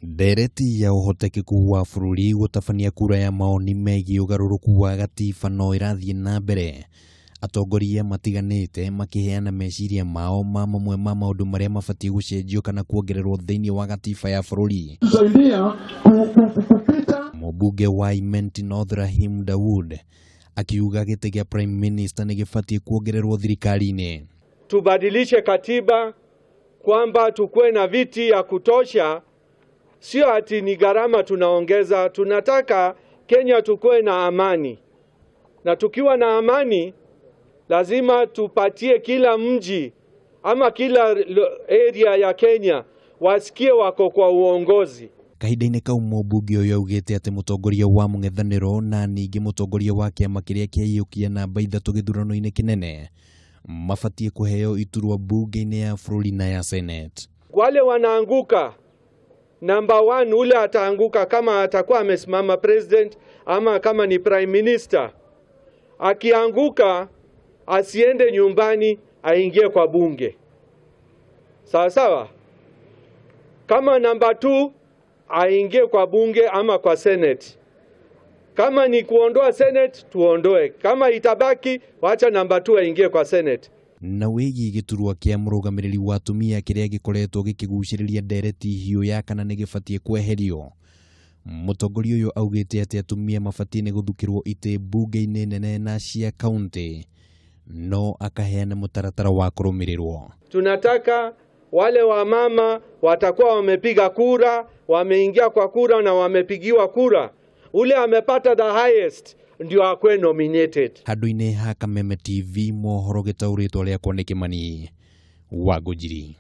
Ndereti ya ũhotekeku wa bũrũri gũtabania kura ya maoni megiĩ ũgarũrũku wa gatiba no ĩrathiĩ na mbere, atongoria matiganĩte makĩheana meciria mao ma mamwe ma maũndũ marĩa mabatiĩ gũcenjio kana kuongererwo thĩinĩ wa gatiba ya bũrũri. Tusaidia kupita. Mũmbunge wa Imenti North Rahim Dawood akiuga gĩtĩ gĩa Prime Minister nĩ gĩbatiĩ kuongererwo thirikari-inĩ. Tubadilishe katiba kwamba tukuwe na viti ya kutosha, sio ati ni gharama tunaongeza. Tunataka Kenya tukuwe na amani, na tukiwa na amani lazima tupatie kila mji ama kila area ya Kenya wasikie wako kwa uongozi. Kahinda-inĩ kau mũmbunge ũyũ augĩte atĩ mũtongoria wa mũng'ethanĩro na ningĩ mũtongoria wa kĩama kĩrĩa kĩaiyũkia namba 3 gĩthurano-inĩ kĩnene mabatiĩ kũheo iturwa mbunge-inĩ ya bũrũri na ya Senate. Wale wanaanguka number 1, ule ataanguka kama atakuwa amesimama president ama kama ni prime minister, akianguka asiende nyumbani, aingie kwa bunge. Sawa sawa. Kama number 2 aingie kwa bunge ama kwa Senate. Kama ni kuondoa Senate tuondoe, kama itabaki wacha number 2 aingie kwa Senate. Na wĩgiĩ gĩturwa kĩa mũrũgamĩrĩri wa atumia kĩrĩa gĩkoretwo gĩkĩgucĩrĩria ndereti hiũ ya kana nĩ gĩbatiĩ kweherio, mũtongoria ũyũ augĩte atĩ atumia mabatiĩ nĩ gũthukĩrwo itĩ mbunge-inĩ nene na cia kaunti, no akaheana mũtaratara wa kũrũmĩrĩrwo. Tunataka wale wamama watakuwa wamepiga kura, wameingia kwa kura na wamepigiwa kura, ule amepata the highest ndio akwe nominated. Handũ-inĩ ha Kameme TV mohoro gĩtaũrĩtwo rĩakwa nĩ Kĩmani wa Ngũnjiri.